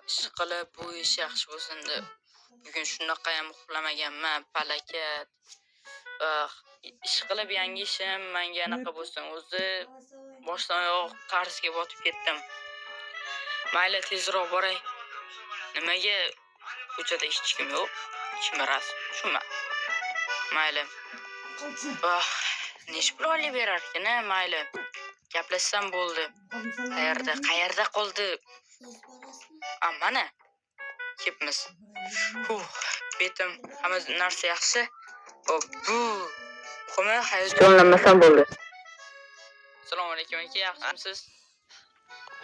Ish qilib, bu ish yaxshi bo'lsin deb. Bugun shunaqayam uxlamaganman, palakat. Ah, ish qilib yangi ishim manga anaqa bo'lsin. O'zi boshdan oyoq qarzga botib ketdim. Mayli, tezroq boray. Nimaga ko'chada hech kim yo'q? Kim rost? Tushunmadim. Mayli. Ah, nechi pul olib berarkin, a? Mayli. Gaplashsam bo'ldi. Qayerda, qayerda qoldi? A, mana. Kepmiz. Huh, betim, hamma narsa yaxshi. Hop, bu muhimi, hayajonlanmasam bo'ldi. Assalomu alaykum aka, yaxshimisiz?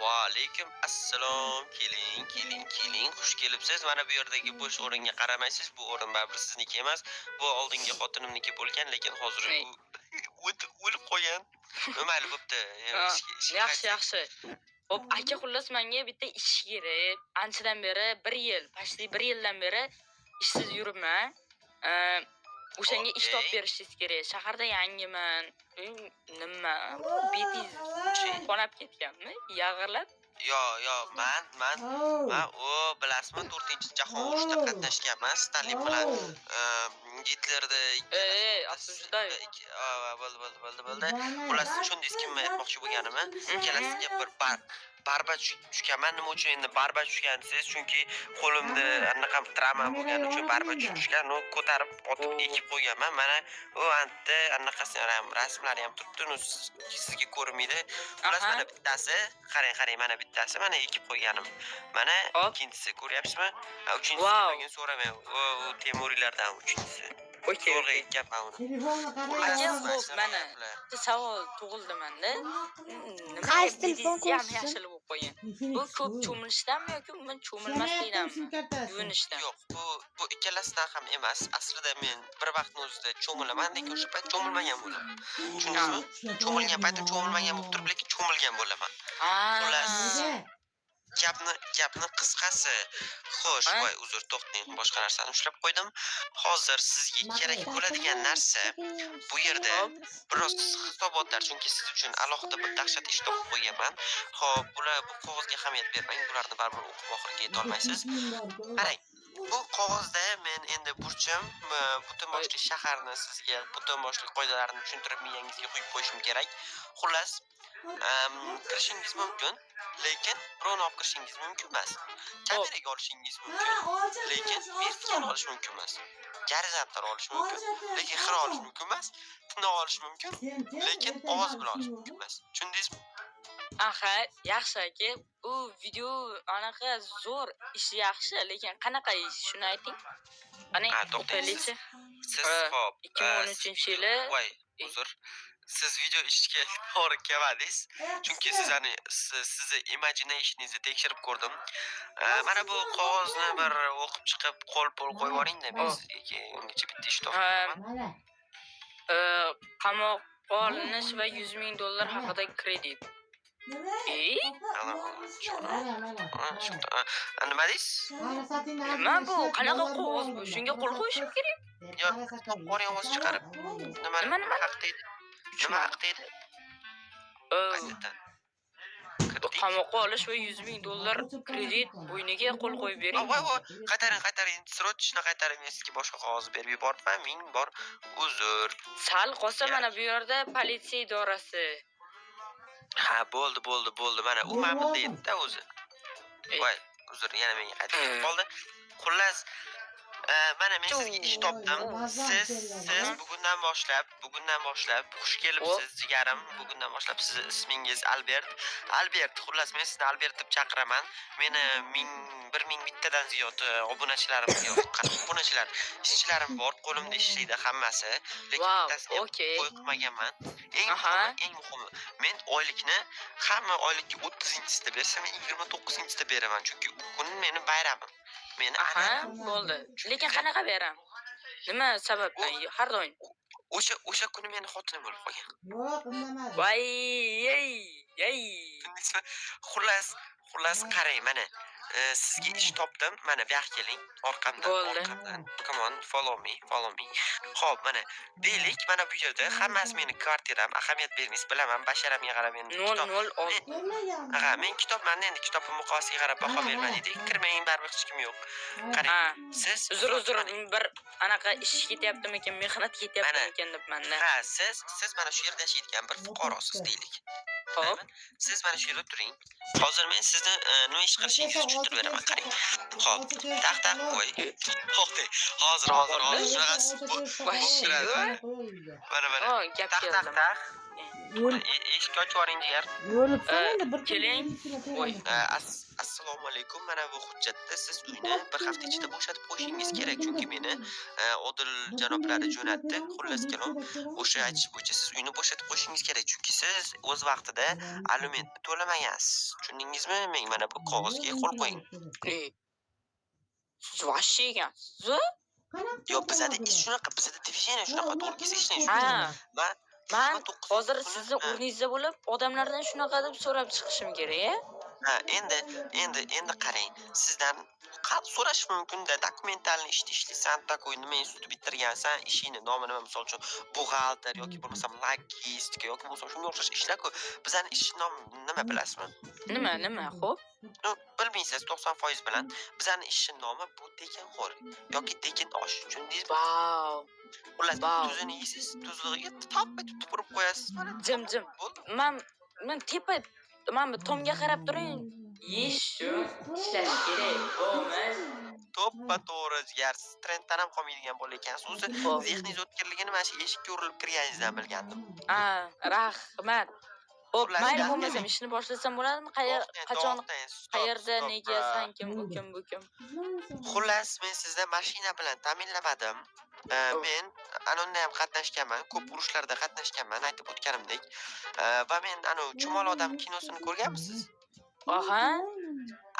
Va alaykum assalom. Keling, keling, keling. Xush kelibsiz. Mana bu yerdagi bo'sh o'ringa qaramaysiz. Bu o'rin baribir sizniki emas. Bu oldingi xotinimniki bo'lgan, lekin hozir Ey. u o'tib o'lib qolgan. Mayli, bo'pti. Ha, Ishga yaxshi, qaytsak. Yaxshi. Xo'p, aka, xullas, menga bitta ish kerak. Anchadan beri, bir yil, почти bir yildan beri ishsiz yuribman. O'shanga ish topib berishingiz kerak. Shaharda yangiman. Nima? Betingiz qonab ketganmi? Yag'irlab? Yo, man u, bilasizmi, 4-jahon urushida qatnashganman Stalin bilan, Gitlerni. Ey, осуждаю. Bo'ldi, bo'ldi, bo'ldi, bo'ldi. Xullas, tushundingiz kimni aytmoqchi bo'lganimni. Ikkalasiga bir barba tushganman. Nima uchun endi barba tushgan desangiz, chunki qo'limda anaqa travma bo'lgani uchun barba tushgan. Uni ko'tarib otib ekib qo'yganman. Mana u anta anaqasi ham, rasmlari ham turibdi. Uni sizga ko'rinmaydi. Xullas, mana bittasi, qarang, qarang, mana bittasi, mana ekib qo'yganim. Mana ikkinchisi, ko'ryapsizmi? Ha, uchinchisi kimligini so'ramang. U Temuriylardan uchinchisi. Okey, Zo'rg'a okey. ekkanman uni. Aka, Xullas, xo'p, mana mana gaplar. bitta savol tug'ildi menda. Nima Qaysi telefon betingiz yam ko'rsin? yashil bo'lib qolgan? Bu ko'p cho'milishdanmi yoki umuman cho'milmaslikdanmi? Yuvinishdan. Yo'q, bu ikkalasidan ham emas. Aslida men bir vaqtni o'zida cho'milaman, lekin o'sha payt cho'milmagan bo'laman. Tushundingizmi? Cho'milgan paytim cho'milmagan bo'lib turib, lekin cho'milgan bo'laman. Xullas, gapni qisqasi. Xo'sh, Ha? voy, uzr, to'xtang, boshqa narsani ushlab qo'ydim. Hozir sizga kerak bo'ladigan narsa bu yerda biroz hisobotlar, chunki siz uchun alohida bir dahshat ish topib qo'yganman. Xo'p, bular, bu qog'ozga ahamiyat bermang, bularni baribir o'qib oxiriga yeta olmaysiz. Qarang, bu qog'ozda men endi burchim butun boshli shaharni sizga butun boshli qoidalarni tushuntirib, miyangizga quyib qo'yishim kerak. Xullas, kirishingiz mumkin, lekin birovni olib kirishingiz mumkin emas. Kameraga olishingiz mumkin, lekin vertikal olish mumkin emas. Gorizontal olish mumkin, lekin xira olish mumkin emas. Tinoq olish mumkin, lekin ovoz bilan olish mumkin emas. Tushundingizmi? Aha, yaxshi aka. U video anaqa zo'r, ish yaxshi, lekin qanaqa ish? Shuni ayting. Qani, Ha, to'xtang, o'taylikchi. siz Ha, hop, 2013-yili voy, uzr. Siz video ishga to'g'ri kelmadingiz. Chunki sizlarni sizni imaginationingizni tekshirib ko'rdim. Mana bu qog'ozni bir o'qib chiqib, qo'l pul qo'yib yuboring-da, men sizga keyin ungacha bitta ish topib beraman. Qamoqqa olinish va 100 ming dollar haqida kredit. E? Ha, nima deysiz? Nima bu? Qanaqa qog'oz bu? Shunga qo'l qo'yishim kerak? Yo'q, topib yuboring ovoz chiqarib. Nima Nima, nima? haqida edi? Nima haqida edi? Qayerdan? Kredit? Qamoqqa olish va 100 ming dollar kredit, bo'yniga qo'l qo'yib bering. Voy, voy, qaytaring, qaytaring, срочно qaytaring, men sizga boshqa qog'oz berib yuboribman, ming bor uzr. Sal qolsa, mana bu yerda politsiya idorasi. Ha, bo'ldi, bo'ldi, bo'ldi. Mana u mana bunda edi-da o'zi. Ey. Voy, uzr, yana menga qaytib ketib qoldi. Xullas, mana men sizga ish topdim. Siz bugundan boshlab xush kelibsiz, jigarim. Bugundan boshlab sizni ismingiz Albert. Albert, xullas, men sizni Albert deb chaqiraman. Meni ming, bir ming bittadan ziyod obunachilarim yo'q, qanaqa obunachilar, ishchilarim bor, qo'limda ishlaydi hammasi. Lekin bittasini ham qo'y qilmaganman. Eng muhimi, eng muhimi, men oylikni hamma oylikka 30-chisida bersa, men 29-chisida beraman, chunki u kun meni bayramim. Meni an'anam. Bo'ldi. Lekin qanaqa bayram? Nima sababdan? Har doim. O'sha kuni meni xotinim o'lib qolgan. Yo'q, indamadi. Voy, ey, ey. Tushundingizmi? Xullas, qarang, mana. Sizga ish topdim. Mana bu yoqqa keling. Orqamdan, Bo'ldi. orqamdan. Come on, follow me, follow me. Xo'p, mana deylik, mana bu yerda hammasi meni kvartiram. Ahamiyat bermaysiz, bilaman, basharamga qarab endi Nol kitob. nol olti. Ha, men kitobmanda endi kitobni muqovasiga qarab baho berma deydik. Kirmang, baribir hech kim yo'q. Qarang, Ha. siz Uzr, uzr, bir anaqa ish ketyaptimikan, mehnat ketyaptimikan debman-da. Ha, siz mana shu yerda yashaydigan bir fuqarosiz deylik. Xo'p. Siz mana shu yerda turing. Hozir men sizni nima ish qilishingizni tushuntirib beraman. Qarang. Xo'p, taq taq qo'y. To'xtang. Hozir, hozir, hozir shunaqasi Вообще. Mana mana. O, gap Taq taq keldim. taq. Eshikni ochib yuboring, jigar. Keling. Voy. Assalomu alaykum. Mana bu hujjatda siz uyni bir hafta ichida bo'shatib qo'yishingiz kerak, chunki meni Odil janoblari jo'natdi. Xullas kalom, o'sha aytish bo'yicha siz uyni bo'shatib qo'yishingiz kerak, chunki siz o'z vaqtida alimentni to'lamagansiz. Tushundingizmi? Men mana bu qog'ozga qo'l qo'ying. Ey. Siz вообще ekansiz. Yo'q, bizada ish shunaqa, bizada движение shunaqa, to'g'ri kelsa ishlang Ha. shunaqa. Man Man 29 hozir kuni- sizni o'rningizda bo'lib, odamlardan shunaqa deb so'rab chiqishim kerak, a? Ha, endi qarang, sizdan so'rash mumkin-da, документальный ishda ishlaysan, такой nima institut bitirgansan, ishingni nomi nima, misol uchun, buxgalter yoki bo'lmasam logistika yoki bo'lmasam shunga o'xshash ishlar-ku. Bizani ish nomi nima bilasizmi? Nima, nima? Xo'p. Ну, bilmaysiz 90% bilan. Bizani ishni nomi bu tekinxo'r yoki tekin osh. Tushundingizmi? Vau. Xullas, Vau. tuzini yeysiz, tuzlig'iga top etib tupurib qo'yasiz. Mana Jim, jim. bo'ldi. Man tepa, man bu tomga qarab turing. Yeyish uchun ishlash kerak. Bo'lmas. To'ppa to'g'ri, jigar. Siz trenddan ham qolmaydigan bola ekansiz. O'zi Xo'p. zehningiz o'tkirligini mana shu eshikka urilib kirganingizdan bilgandim. A, rahmat. Xo'p, Xullas, mayli gap bo'lmasam keling. ishni boshlasam bo'ladimi? Qayer, To'xtang, qachon, to'xtang, stop, qayerda, stop, nega, ha. san kim, u kim, bu kim? Xullas, men sizni mashina bilan ta'minlamadim. Men ana unda ham qatnashganman, ko'p urushlarda qatnashganman, aytib o'tganimdek. Va men anu Chumol odam kinosini ko'rganmisiz? Aha.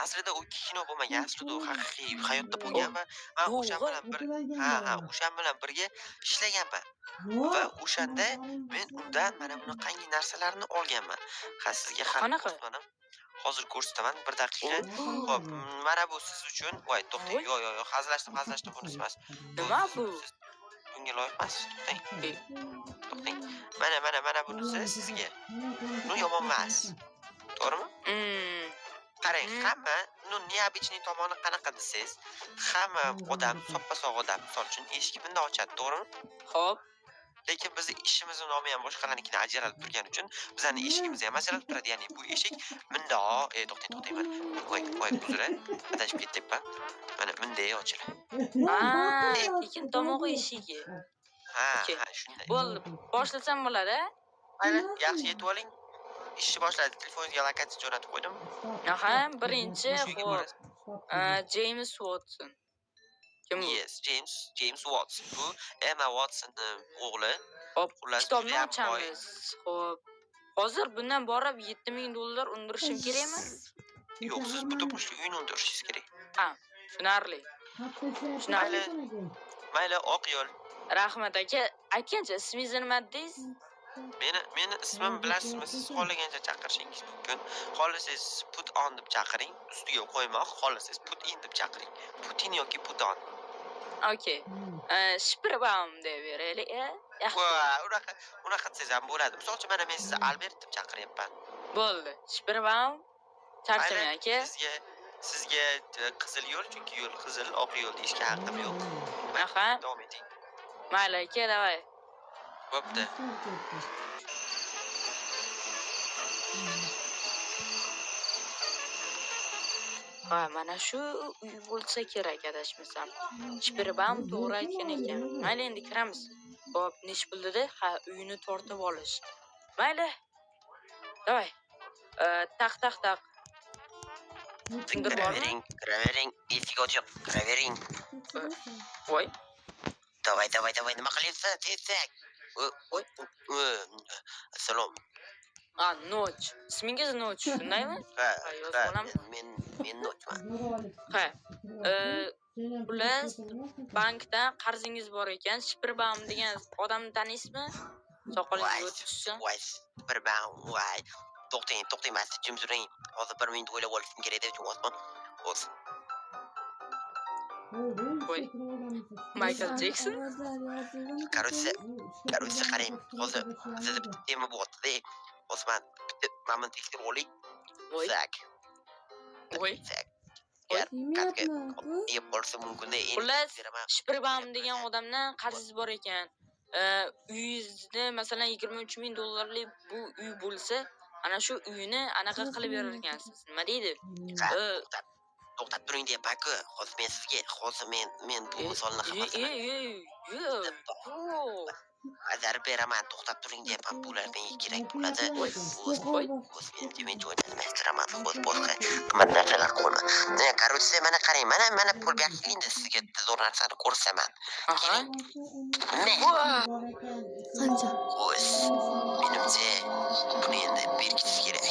Aslida u kino bo'lmagan, aslida u haqiqiy hayotda bo'lgan va man o'sha To'g'ri. bilan bir ha, o'sha bilan birga ishlaganman. Va o'shanda men undan mana bunaqangi narsalarni olganman. Ha, sizga hali Qanaqa? ko'rsataman. Hozir ko'rsataman, bir daqiqa. Xo'p, mana bu siz uchun. Voy, to'xtang. Voy. Yo'q, yo'q, yo'q, hazillashdim, hazillashdim, bunisi emas. Nima bu? Siz bunga loyiq emassiz. To'xtang. Ey. To'xtang. Mana, mana, mana bunisi sizga. Bu yomon emas. To'g'rimi? Qarang, hamma, ну, необычный tomoni qanaqa desangiz, hamma odam, soppa-sog' odam, misol uchun, eshikni bundoq ochadi, to'g'rimi? Xo'p. Lekin bizni ishimizni nomi ham boshqalarnikidan ajralib turgani uchun bizani eshigimiz ham ajralib turadi. Ya'ni bu eshik mundoq, to'xtang, to'xtang, mana. Voy, voy, uzr, adashib ketyapman. Mana bunday ochiladi. A, tekin tomog'i eshigi. Ha, Okey. ha, shunday. Bo'ldi. Boshlasam bo'ladi, a? Mayli, yaxshi yetib oling. Ishni boshladi. Telefoningizga lokatsiya jo'natib qo'ydim. Aha, birinchi, O'sha uyga xo'p. borasiz. James Watson. Kim bu? Yes, James Watson. Bu Emma Watsonni o'g'li. Hop, Xullas, kitobni judayam boy. ochamiz. Xo'p. Hozir bundan borib $7000 undirishim kerakmi? Yo'q, siz butun boshli uyni undirishingiz kerak. Ha, tushunarli. Tushunarli. Mayli, oq yo'l. Rahmat aka. Aytgancha, ismingizni nima dedingiz? Meni ismim bilasizmi? Siz xohlagancha chaqirishingiz mumkin. Xohlasangiz put on deb chaqiring, ustiga qo'ymoq, xohlasangiz put in deb chaqiring. Putin yoki Puton. Okey. Shpirbaum deb beraylik, a? Yaxshi. Va, unaqa desangiz ham bo'ladi. Misol uchun, mana men sizni Albert deb chaqiryapman. Bo'ldi. Shpirbaum. Charchamang aka. Sizga qizil yo'l, chunki yo'l qizil, oq yo'l deyishga haqqim yo'q. Aha. Davom eting. Mayli aka, давай. Bo'pti. Ha, mana shu uy bo'lsa kerak adashmasam. Shpirbaum to'g'ri aytgan ekan. Mayli, endi kiramiz. Xo'p, nech pul dedi? Ha, uyini tortib olish. Mayli. Давай. Taq taq taq. Kimdir bormi? Kiravering, kiravering, eshik ochiq, kiravering. Voy. Давай, давай, давай, nima qilyapsan? Tezak. Voy. Assalom. A, Noch. Ismingiz Noch, shundaymi? Ha, Ha, yozib ha, olaman. men Nochman. Ha. Xullas, bankdan qarzingiz bor ekan. Shpirbaum degan odamni taniysizmi? Soqolingiz Voy, o'tishsin. voy, bir ban, voy. To'xtang, to'xtang, mas jim turing. Hozir bir minut o'ylab olishim kerak deb tushunyapman. O'z Voy. Michael Jackson? Короче, короче, qarang, hozir bizada bitta tema bo'lyapti-da. Hozir man bitta mana buni tekshirib olay. Voy. Так. Voy. Так. Voy. Agar kartaga yeb qolsa mumkin-da. Endi Xullas, beraman. Shpirbaum degan odamdan qarzingiz bor ekan. Uyingizni, masalan, 23 ming dollarlik bu uy bo'lsa, ana shu uyni anaqa qilib berar ekansiz. Nima deydi? Ha, to'xtab, to'xtab turing deyapman-ku. Hozir men sizga, hozir men bu misolni hammasini Yo'q. Yo'q. bajarib beraman. To'xtab turing deyapman. Bular menga kerak bo'ladi. O'z Voy. O'z men joyini almashtiraman. O'z boshqa qimmat narsalar qo'yman. Короче, mana qarang, mana pul bu yoqqa endi sizga bitta zo'r narsani ko'rsataman. Aha. Ne? Qancha? O'z menimcha buni endi berkitish kerak.